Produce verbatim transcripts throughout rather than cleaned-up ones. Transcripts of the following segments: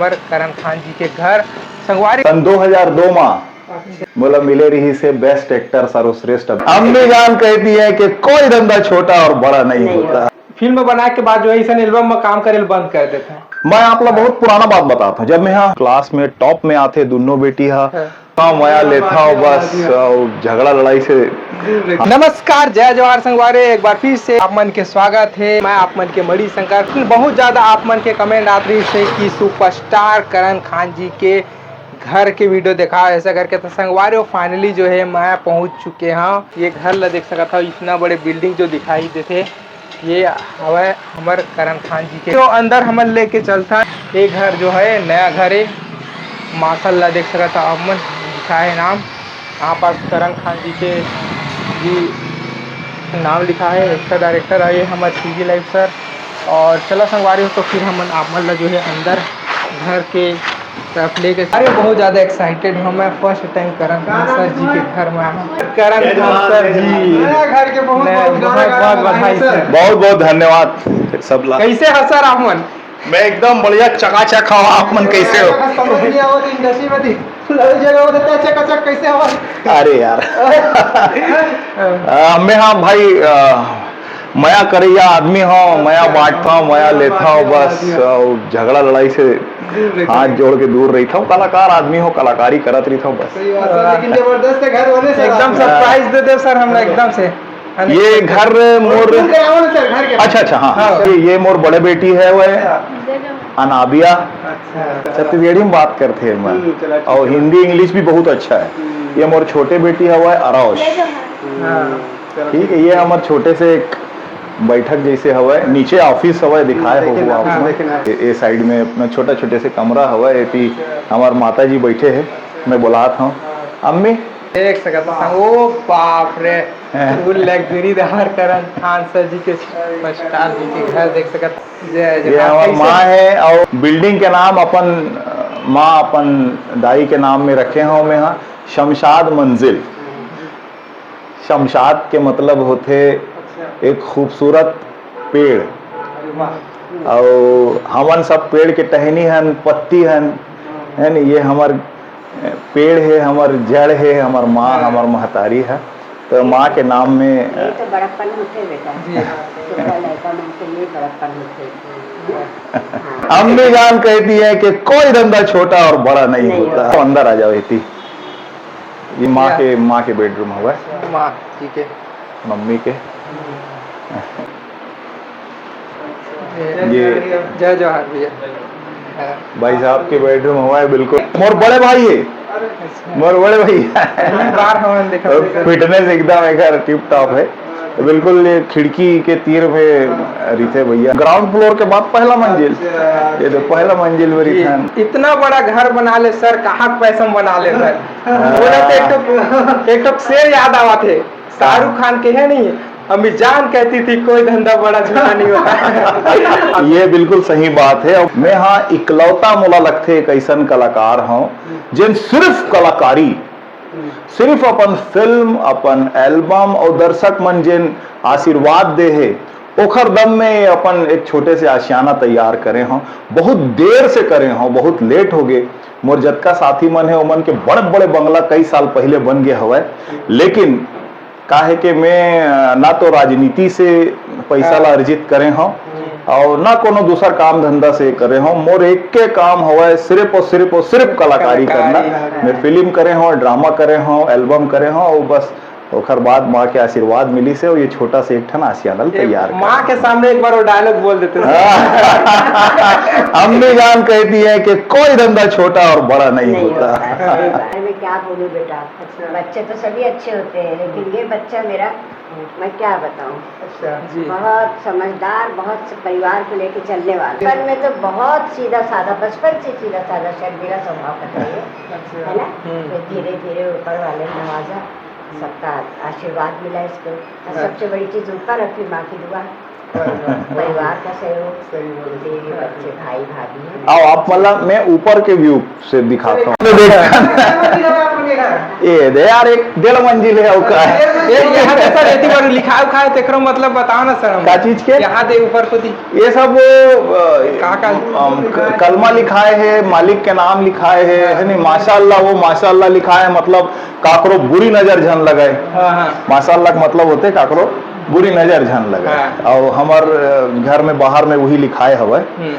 पर करण खान जी के घर संगवारी। सन दो हज़ार दो मा मोला मिले रहिस हे best actor सर्वश्रेष्ठ अभिनेता। अम्मी जान कहती है कि कोई धंधा छोटा और बड़ा नहीं होता। फिल्म बनाए के बाद जो है, ऐसन एल्बम में काम करे ल बंद कर देते हैं। मैं आप ला बहुत पुराना बात बताता हूँ, जब मैं यहाँ क्लास में टॉप में आथे दोनों बेटी हा, हाँ। हाँ, मया लेथव बस, अउ झगड़ा लड़ाई से। नमस्कार, जय जोहार संगवारी, एक बार फिर से आप मन के स्वागत है। मैं आप मन के मणि शंकर। बहुत ज्यादा आप मन के कमेंट आत रहिस हे कि सुपरस्टार करण खान जी के घर के वीडियो दिखाओ ऐसा करके। तो संगवारी, फाइनली जो है, मैं पहुंच चुके हूँ। ये घर ला देख सकत हव, इतना बड़े बिल्डिंग जो दिखाई देथे, ये हवय हमर करण खान जी के। तो अंदर हमन लेके चलथन। ये घर जो है, नया घर है। मार्शल ला देख सकत हव, हमन लिखा है नाम। यहाँ पास करण खान जी के भी नाम लिखा है, एक्टर डायरेक्टर है ये हमर टीवी लाइव सर। और चला संगवारी हो, तो फिर हमन आप मन ला जो है, अंदर घर के तरफ लेके। अरे, बहुत ज्यादा एक्साइटेड हूँ मैं, फर्स्ट टाइम करण खान सर जी के घर में आया हूँ। करण खान सर जी, नया घर के बहुत नया बहुत बहुत बधाई सर। बहुत बहुत धन्यवाद सब ला। कैसे हो सर आप मन? मैं एकदम बढ़िया, चकाचक हूँ। आप मन कैसे हो? समझ नहीं आवत, इंडस्ट्री में थी, लड़ाई झगड़ा होता है, चकाचक कैसे हो? अरे यार। अ, मैं, हाँ भाई, अ, मया करैया आदमी हूँ, मया बांटता हूँ, मया लेता हूँ, बस, अ, झगड़ा लड़ाई से हाथ जोड़ के दूर रहता हूँ। कलाकार आदमी हूँ, कलाकारी करत रहता हूँ बस। सही बात सर, लेकिन जबरदस्त है घर होने से एकदम। सरप्राइज दे दे सर हमरा एकदम से। ये घर मोर दूर कराओ ना सर, घर के। अच्छा, अच्छा, हाँ। हाँ। ये, ये मोर बड़े बेटी है, वो है अनाबिया। अच्छा। छत्तीसगढ़ी में बात करते हैं मैं। हम्म, चला, ठीक और है। हिंदी इंग्लिश भी बहुत अच्छा है। हम्म। ये मोर छोटे बेटी है, वो है अरौश। हाँ। चला, ठीक है, ये हमर छोटे से एक बैठक जैसे हवय, नीचे ऑफिस हवय, दिखाए हो देखिए ना, आप हाँ, लोग। देखिए ना। ये, ये साइड में अपना छोटा छोटे से कमरा हवय, एती हमर माता जी बैठे हैं, मैं बुलात हूँ। अम्मी, देख सकत हव, ओ बाप रे, हैं? फुल लग्जरी दार करण खान सर जी के, स्टार जी के घर देख सकत हव। जय, जय ये माँ, हमार कैसे? माँ है और बिल्डिंग के नाम अपन, माँ अपन दाई के नाम में रखे हों मैं, हाँ, शमशाद मंजिल। शमशाद के मतलब होथे अच्छा। एक खूबसूरत पेड़। अरे वाह। अउ हमन सब पेड़ के टहनी हन, पत्ती हन, हाँ। है न? ये हमर पेड़ हे, हमर जड़ हे, हमर माँ, हाँ। हमर महतारी हे, तो माँ के नाम में ये तो बड़प्पन होथे बेटा। जी। छोटा लड़का मन के लिए बड़प्पन होथे। हाँ। अम्मी जान कहती है कि कोई धंधा छोटा और बड़ा नहीं नहीं होता। होता। अंदर आ जाओ इति। ये माँ या। के, माँ के बेडरूम हवय। माँ जी के। मम्मी के। ये ये जय जोहार भैया। हाँ। भाई साहब के बेडरूम हवय बिल्कुल। मोर बड़े भाई है। अच्छा। मोर बड़े भाई। बार हमन देखत और हन। फिटनेस एकदम एकर टिप टॉप है। तो बिल्कुल ये खिड़की के तीर में रहिथे भैया। ग्राउंड फ्लोर के बाद पहला मंजिल। अच्छा। ये तो पहला मंजिल में जी। रहिथे। इतना बड़ा घर बना ले सर, कहाँ के पैसा में बना ले सर? हाँ। बोला तो एक ठो, एक ठो शेर याद आवत हे, शाहरुख खान के है नहीं, अम्मी जान कहती थी, "कोई धंधा बड़ा छोटा नहीं होता।" ये बिल्कुल सही बात है। मैं हाँ इकलौता मोला लगथे एक ऐसन कलाकार हूँ, जेन सिर्फ कलाकारी, सिर्फ अपन फिल्म, अपन एल्बम और दर्शक मन जेन आशीर्वाद दे हे, ओखर दम में अपन एक छोटे से आशियाना तैयार करे हूँ। बहुत देर से करे हूँ, बहुत लेट हो गए। मोर जतका साथी मन हे, ओमन के बड़े-बड़े बंगला कई साल पहिले बन गे हवय, लेकिन काहे के मैं, अ, ना तो राजनीति से पैसा ला अर्जित करे हूँ और ना कोनो दूसर काम धंधा से करे हूँ। मोर एक के काम हवय सिर्फ और सिर्फ और सिर्फ कलाकारी करना। कलाकारी। मैं फिल्म करे हूँ, ड्रामा करे हूँ, एल्बम करे हूँ और बस ओखर बाद माँ के आशीर्वाद मिलिस हे, ये छोटा से एक ठन आशियाना ल ये तैयार माँ कर। के सामने एक बार वो डायलॉग बोल देते हैं। अम्मी जान कहती है कि कोई धंधा छोटा और बड़ा नहीं नहीं होता। होता है, सही बात है। मैं क्या बोलूँ बेटा, अच्छा। बच्चे तो सभी अच्छे होते हैं, लेकिन ये बच्चा मेरा, मैं क्या बताऊँ, अच्छा। जी। बहुत समझदार, बहुत से परिवार को लेके चलने वाला। बचपन में तो बहुत सीधा साधा, बचपन से सीधा साधा शर्मीला स्वभाव का था ये, अच्छा। है ना? हम्म। फिर धीरे धीरे ऊपर वाले ने नवाजा, सबका आशीर्वाद मिला इसको। और हाँ। सबसे बड़ी चीज ऊपर रखी माँ की दुआ, हाँ। परिवार का सहयोग, सही बोल। बीवी, बच्चे, भाई, भाभी हैं। आओ, आप मतलब मैं ऊपर के व्यू से दिखाता हूँ। ये दे यार, एक डेढ़ मंजिल है, अउ का है? ये यहाँ पे सर, एती बार लिखाए उखाए, तेकरो मतलब बताओ ना सर हमन। का चीज के? यहाँ दे ऊपर कोती। ये सब वो, अ, का, का? अम, क-, कलमा लिखाए है, मालिक के नाम लिखाए है, है नहीं? माशाल्लाह, वो माशाल्लाह लिखाए है, मतलब काकरो बुरी नजर झन लगाए। हाँ, हाँ। माशाल्लाह का मतलब होते काकरो बुरी नजर झन लगाए। हाँ। अउ हमर, अ, घर में बाहर में वही लिखाए हवय। हम्म।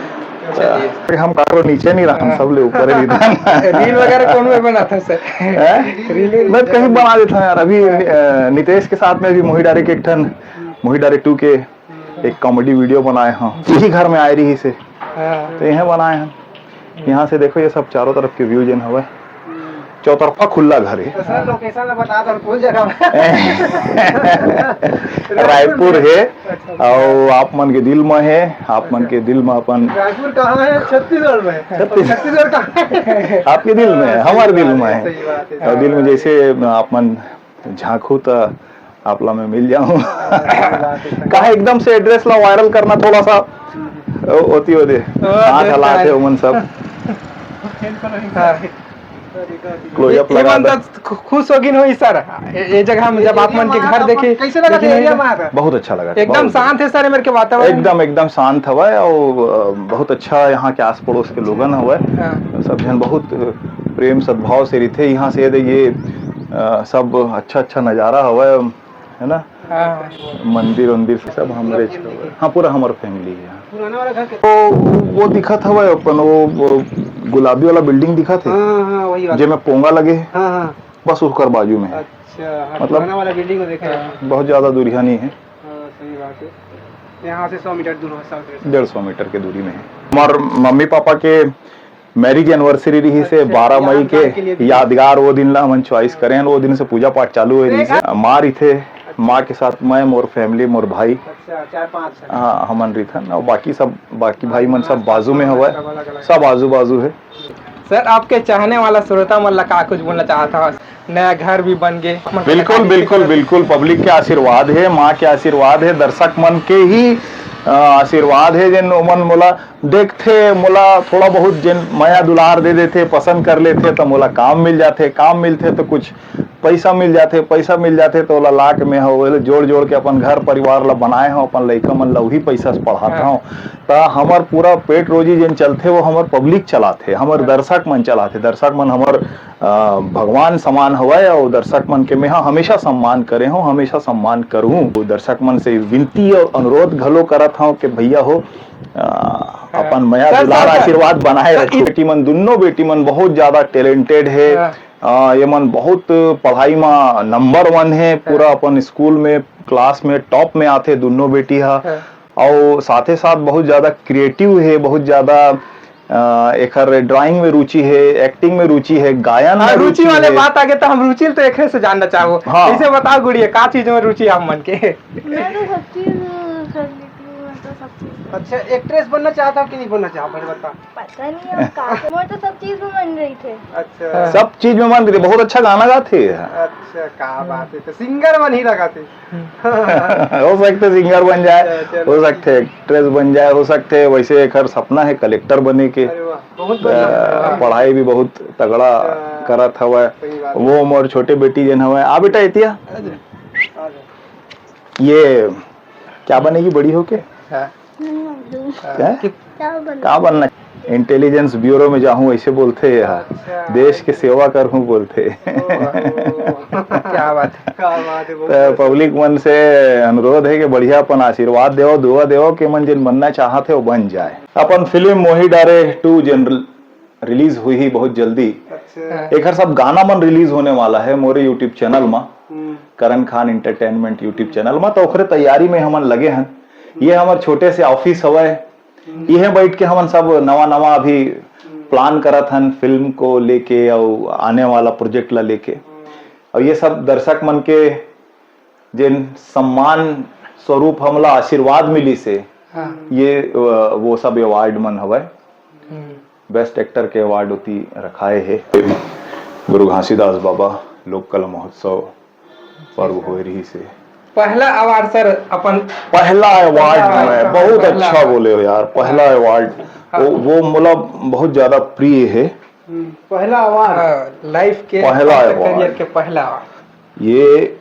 अच्छा जी। हम काकरो नीचे नहीं रहन, हाँ। सब ले ऊपर ही रहन। रील वगैरह कौन में बनाता सर? हैं? रील मैं कहीं बना देता हूँ यार। अभी, अ, नितेश के साथ में अभी मोही डारे के एक ठन, मोही डारे टू के एक कॉमेडी वीडियो बनाए हंव। इही घर में आए रहिस हे। हाँ। तो इहें बनाए हन। यहाँ से देखो, ये सब चारों तरफ के व्यू जेन हवय, चौतरफा खुला घर हे। तो सर, लोकेशन ला बता दो, कौन जगह? रायपुर हे। अच्छा। अउ आप मन के दिल में हे, आप मन के दिल में अपन। रायपुर कहाँ है? छत्तीसगढ़ में। छत्तीस- छत्तीसगढ़ कहाँ है? आपके दिल में है, हाँ, सही हमारे दिल बात में है, है। सही बात है। अउ दिल में जैसे आप मन झांकू त आप ला मैं मिल जाऊं। हाँ, सही बात है, सही। काहे एकदम से एड्रेस ला वायरल करना थोड़ा सा, ओ-, ओती ओदे। हाँ, हाथ हलात हे ओमन सब। हाँ। Close up ये लगा मन दे। तो खु-, खुश हो गिन होही सर। ये, ये जगह हम ये जब आप मन के घर देखे, कैसे लगा देखिन एरिया होही में? बहुत अच्छा लगा। एकदम शांत है सर, मेरे के वातावरण। एकदम, एकदम शांत हवय अउ, अ, बहुत अच्छा यहाँ के आस पड़ोस के लोगन हवय। हाँ। सब झन बहुत प्रेम सद्भाव से रहिथे। यहाँ से ये, अ, सब अच्छा, अच्छा नजारा हवय, है ना? हाँ। मंदिर उंदिर सब हमरे हाँ, पूरा हमर फैमिली है। पुराना वाला घर के तो वो, वो दिखत हवय अपन, वो, वो गुलाबी वाला बिल्डिंग दिखत हे, हाँ, हाँ, वही वाला। जेमे पोंगा लगे हे, हाँ, हाँ। बस ओकर बाजू में है। अच्छा, हाँ, मतलब, पुराना वाला बिल्डिंग को देखे हैं। बहुत ज्यादा दूरिया नहीं है। हाँ, सही बात है। यहाँ से सौ मीटर दूर हो, सौ डेढ़ सौ। डेढ़ सौ मीटर के दूरी में है। हमार मम्मी पापा के मैरिज एनिवर्सरी रहिस हे, अच्छा, बारह मई यादगार के, के लिए भी। यादगार वो दिन ला हमन चॉइस करे हन, वो दिन से पूजा पाठ चालू होए रहिस हे। माँ रहिथे, माँ के साथ मैं, मोर फैमिली, मोर भाई, अच्छा, चार पाँच है। हाँ, हमन रहिथन, अउ बाकी सब, बाकी भाई मन सब हाँ, बाजू में हवय, सब अलग-अलग। सब आजू बाजू है। सर, आपके चाहने वाला श्रोता मन ला का कुछ बोलना चाहत हव? नया घर भी बन गे। बिल्कुल, बिल्कुल, बिल्कुल। पब्लिक के आशीर्वाद हे, माँ के आशीर्वाद हे, दर्शक मन के ही, अ, आशीर्वाद हे, जेन ओमन मोला देखथे, मोला थोड़ा बहुत जेन मया दुलार दे देथे, पसंद कर लेथे, त मोला काम मिल जाथे, काम मिलथे त कुछ पैसा मिल जाथे, पैसा मिल जाथे त ओला ला के मैं ह ओला जोड़ जोड़ के अपन घर परिवार ला बनाए हव, अपन लइका मन ला उही पैसा से पढ़ात हाँ। हव। त हमर पूरा पेट रोजी जेन चलथे वो हमर पब्लिक चलाथे, हमर हाँ। दर्शक मन चलाथे। दर्शक मन हमर, अ, भगवान समान हवय अउ दर्शक मन के मैं ह हमेशा सम्मान करे हव, हमेशा सम्मान करहूँ। दर्शक मन से विनती अउ अनुरोध घलो करत हव कि भैया हो, अ, हाँ। अपन मया सर, दुलार सर, सर। आशीर्वाद बनाए सर, रखो। इस बेटी मन, दुन्नो बेटी मन बहुत ज्यादा टैलेंटेड हे। हाँ। अ, ये मन बहुत पढ़ाई म नंबर वन हे, पूरा हाँ। अपन स्कूल में, क्लास में टॉप में आथे दुन्नो बेटी ह। हाँ। अउ साथे साथ बहुत ज्यादा क्रिएटिव हे, बहुत ज्यादा, अ, एखर ड्राइंग में रुचि हे, एक्टिंग में रुचि हे, गायन हाँ, में रुचि रुचि वाले हे। बात आगे त हम रुचि ल तो एकरे से जानना चाहबो। हाँ। कैसे बताओ गुड़िया, का चीज में रुचि हे आप मन के? मैं तो सब चीज कर लेती हूँ, मैं तो सब चीज। अच्छा, एक्ट्रेस बनना चाहता हो कि नहीं बनना चाहता, पहले बता। पता नहीं अब का, मोर तो सब चीज में मन रहिथे। अच्छा। हाँ। सब चीज में मन रहिथे, बहुत अच्छा गाना गाथे। अच्छा, का बात है, तो सिंगर बन ही लगा थे। हो सकथे सिंगर बन जाए, अच्छा, चलो। हो सकथे एक्ट्रेस बन जाए, हो सकथे वैसे एकर सपना है कलेक्टर बने के। अरे वाह, बहुत बढ़िया। अ, पढ़ाई भी बहुत तगड़ा अच्छा। करत हवय। सही बात है। वो मोर छोटे बेटी जेन हवय, आ बेटा एतिया। आ जा। ये क्या बनेगी बड़ी होके? हाँ। क्या? क्या बनना? का बनना? इंटेलिजेंस ब्यूरो में जाहूँ, ऐसे बोलथे ये ह। अच्छा। देश के सेवा करहूँ बोलथे। ओहो। क्या बात है। क्या बात है, बहुत त अच्छा। पब्लिक मन से अनुरोध है कि बढ़िया अपन आशीर्वाद देवो, दुआ देवो कि मन जिन बनना चाहत है, वो बन जाए। अपन फिल्म मोही डारे टू जनरल रिलीज हुई ही बहुत जल्दी। अच्छा। हाँ। एकर सब गाना मन रिलीज होने वाला है मोरे YouTube चैनल मा, हम्म। करण खान एंटरटेनमेंट YouTube चैनल मा, तो ओकरे तैयारी में हमन लगे हन। ये हमर छोटे से ऑफिस हवय, हम्म। इहे बैठ के हमन सब नवा नवा अभी हम्म। प्लान करत हन फिल्म को लेके अउ आने वाला प्रोजेक्ट ला लेके। हम्म। अउ ये सब दर्शक मन के जेन सम्मान स्वरूप हमला आशीर्वाद मिलिस हे, हाँ। ये, अ, वो सब अवार्ड मन हवय। हम्म। बेस्ट एक्टर के अवार्ड ओती रखाए हे। गुरु घासीदास बाबा लोक कला महोत्सव पर्व होए रहिस हे। पहला अवार्ड सर अपन पहला अवार्ड पहला हवय, अवार्ड, बहुत पहला अच्छा अवार्ड। बोले हो यार, पहला हाँ। अवार्ड। हाँ। वो, वो मोला बहुत ज्यादा प्रिय हे। हम्म, पहला अवार्ड। हाँ, लाइफ के पहला आपके अवार्ड। करियर के पहला अवार्ड। ये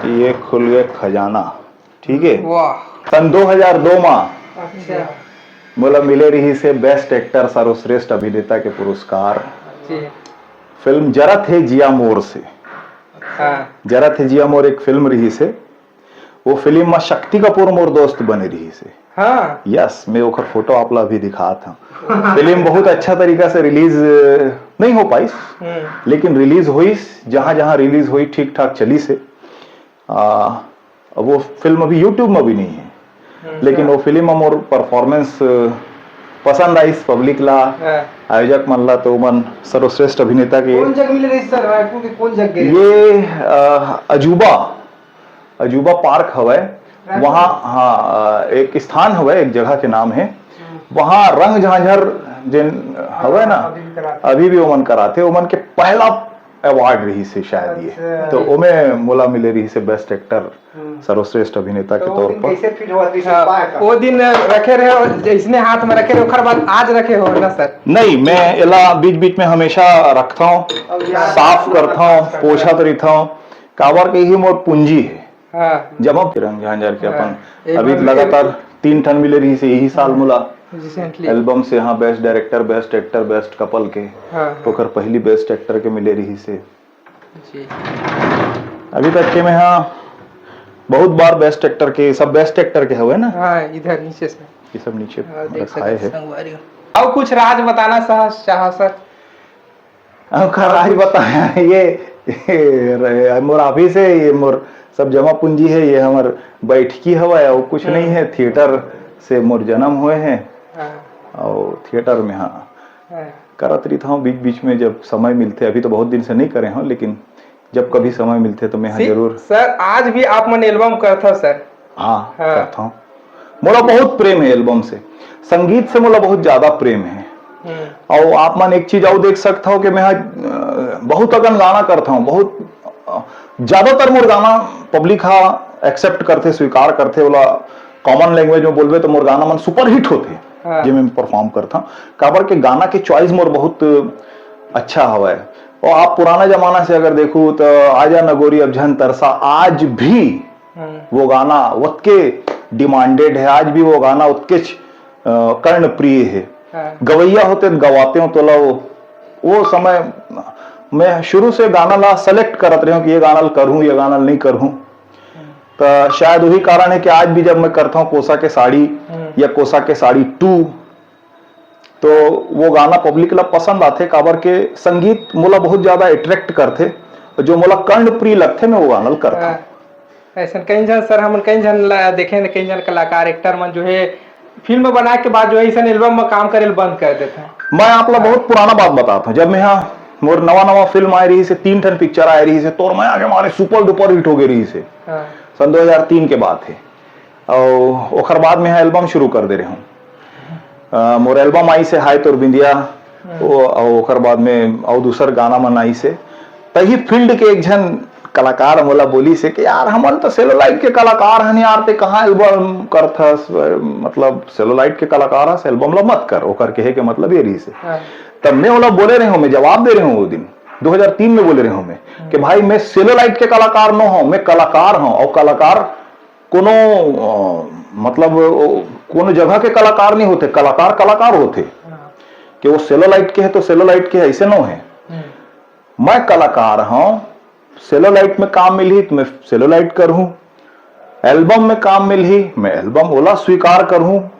ये खुल गए खजाना। ठीक है। वाह। सन दो हज़ार दो मा अच्छा। मोला मिले रहिस हे बेस्ट एक्टर, सर्वश्रेष्ठ अभिनेता के पुरस्कार। जी। फिल्म जरत हे जिया मोर से। हाँ। जरत हे जिया मोर एक फिल्म रहिस हे। वो फिल्म में शक्ति कपूर मोर दोस्त बने रहिस हे। हाँ। यस, मैं ओकर फोटो आप ला अभी दिखात हूँ। फिल्म बहुत अच्छा तरीका से रिलीज नहीं हो पाइस, हम्म। लेकिन रिलीज होइस, जहाँ जहाँ रिलीज होई ठीक ठाक चलिस हे। आ, अब वो फिल्म अभी यूट्यूब में भी नहीं है, हम्म। लेकिन वो फिल्म में मोर परफॉर्मेंस पसंद आइस पब्लिक ला, हाँ। आयोजक मन ला, तो मन सर्वश्रेष्ठ अभिनेता के कौन जगह मिले रहिस सर, रायपुर के कौन जगह गए? ये अ, अजूबा अजूबा पार्क हवय। वहाँ, हाँ, अ, एक स्थान हवय, एक जगह के नाम है। वहाँ रंग झांझर जेन हवय ना, अभी भी कराते। अभी भी ओमन कराथे। ओमन के पहला अवार्ड रहिस हे शायद ये, अच्छा। तो ओमे मोला मिले रहिस हे बेस्ट एक्टर, हम्म। सर्वश्रेष्ठ अभिनेता के तो वो तौर दिन पर। कैसे फील हुआ था इसे हाँ, पाए का? वो दिन रखे रहे हो, जैसने हाथ में रखे रहे, ओकर बाद आज रखे हो ना सर? नहीं, मैं एला बीच बीच में हमेशा रखता हूँ, अब याद साफ करता हूँ, पोछत रखता हूँ, काबर के ही मोर पूंजी है। हाँ। जमा रंग झांझर के हाँ, अपन एक अभी बार लगातार तीन ठन मिले रहिस हे यही साल मोला। रिसेंटली। एल्बम से, हाँ, best director, best actor, best couple के। हाँ, हाँ। ओकर पहली बेस्ट एक्टर के मिले रहिस हे। जी। अभी तक के मैं, हाँ, बहुत बार बेस्ट एक्टर के, सब बेस्ट एक्टर के हवे ना, हाँ, इधर नीचे से। ये सब नीचे हाँ, देख रखाए सकते है। संगवारी हो। और कुछ राज बताना चाह, चाह सर? अब का राज बताया ये, ये रहे, मोर ऑफिस है, ये मोर सब जमा पूंजी है, ये हमर बैठकी हवा है, और कुछ नहीं है। थिएटर से मोर जन्म हुए हैं हाँ। और थिएटर में, हाँ, हाँ। करत रहित हूँ बीच बीच में जब समय मिलते। अभी तो बहुत दिन से नहीं करे हूँ, लेकिन जब कभी समय मिलते तो मैं, हाँ, सी- जरूर। सर, आज भी आप मन एल्बम करथा सर? हाँ, हाँ। करता हूँ। मोला बहुत प्रेम है एल्बम से, संगीत से मोला बहुत ज्यादा प्रेम है। हम्म। और आप मन एक चीज और देख सकता हो कि मैं, अ, बहुत अकन गाना करता हूँ, बहुत, अ, ज्यादातर मोर गाना पब्लिक हा एक्सेप्ट करथे, स्वीकार करथे, ओला कॉमन लैंग्वेज में बोलबे तो मोर गाना मन सुपरहिट होथे, हाँ। जे मैं परफॉर्म करता हूँ। काबर के गाना के चॉइस मोर बहुत अच्छा हवय। और आप पुराना जमाना से अगर देखू तो आजा नगोरी अब झन तरसा, आज भी हम्म। वो गाना ओतके डिमांडेड है, आज भी वो गाना ओतकेच, अ, कर्णप्रिय है। हाँ। गवैया होते तो गवाते हो तोला वो, वो समय मैं शुरू से गाना ला सेलेक्ट करत रहे हूँ कि ये गाना ल करहूँ, ये गाना ल नहीं करहूँ। तो शायद वही कारण है कि आज भी जब मैं करता हूँ कोसा के साड़ी हम्म। या कोसा के साड़ी टू, तो वो गाना पब्लिक ला पसंद आथे, काबर के संगीत मोला बहुत ज्यादा अट्रैक्ट करथे, जो मोला कर्णप्रिय लगथे, मैं वो गाना ल करता हूँ। हाँ। ऐसन कई झन सर, हमन कई झन ला देखे न, कई झन कलाकार एक्टर मन जो है फिल्म बनाए के बाद जो है ऐसन एल्बम में काम करे ल बंद कर देथे। मैं आप ला बहुत पुराना बात बताता हूँ, जब मैं यहाँ मोर नवा नवा फिल्म आए रहिस हे, तीन ठन पिक्चर आए रहिस हे, तोर मैं आगे मारे सुपर डुपर हिट हो गए रहिस हे, हाँ। सन दो हज़ार तीन के बात है। और ओखर बाद में यहाँ एल्बम शुरू कर दे रहे हूँ। अ, मोर एल्बम आइस हे हाय तोर बिंदिया, वो, और ओकर बाद में और दूसर गाना मन आइस हे। तही फील्ड के एक झन कलाकार मोला बोलिस हे कि यार, हमन तो सेलोलाइट के कलाकार हन यार, ते कहाँ एल्बम करथस? मतलब सेलोलाइट के कलाकार हस, एल्बम ला मत कर, ओकर कहे के मतलब ये रहिस हे। हाँ। तब मैं ओला बोले रहे हूँ, मैं जवाब दे रहे हूँ वो दिन, दो हज़ार तीन में बोले रहे हूँ मैं कि भाई, मैं सेलोलाइट के कलाकार नो हूँ, मैं कलाकार हूँ, और कलाकार कोनो, अ, मतलब, ओ, कोनो जगह के कलाकार नहीं होते, कलाकार कलाकार होते। हाँ। कि वो सेलोलाइट के है तो सेलोलाइट के ऐसे नो है। हम्म। मैं कलाकार हूँ, सेलोलाइट में काम मिलही तो मैं सेलोलाइट करहूँ, एल्बम में काम मिलही मैं एल्बम ओला स्वीकार करहूँ,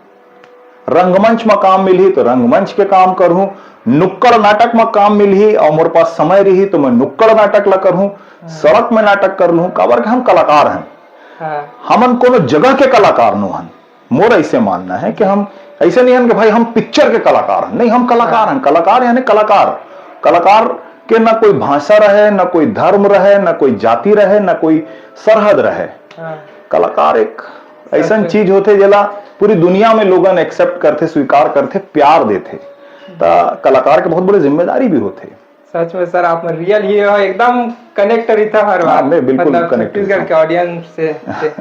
रंगमंच में काम मिलही तो रंगमंच के काम करहूँ, नुक्कड़ नाटक में काम मिलही और मोर पास समय रही तो मैं नुक्कड़ नाटक ला करहूँ, सड़क में नाटक कर लूँ, काबर के हम कलाकार हैं। हाँ। हमन कोनो जगह के कलाकार नो हन। मोर ऐसे मानना है कि हम ऐसे नहीं हन कि भाई हम पिक्चर के कलाकार हन, नहीं, हम कलाकार हन। कलाकार यानी कलाकार। कलाकार के ना कोई भाषा रहे, ना कोई धर्म रहे, ना कोई जाति रहे, ना कोई सरहद रहे। हाँ। कलाकार एक ऐसन चीज होथे जेला पूरी दुनिया में लोगन एक्सेप्ट करथे, स्वीकार करथे, प्यार देथे। त कलाकार के बहुत बड़े जिम्मेदारी भी होथे। सच में सर, आप रियल ही हो, एकदम कनेक्ट रहिथा हर हाँ, बार। मैं बिल्कुल मतलब कनेक्ट छत्तीसगढ़ रहिथा। के ऑडियंस से, से।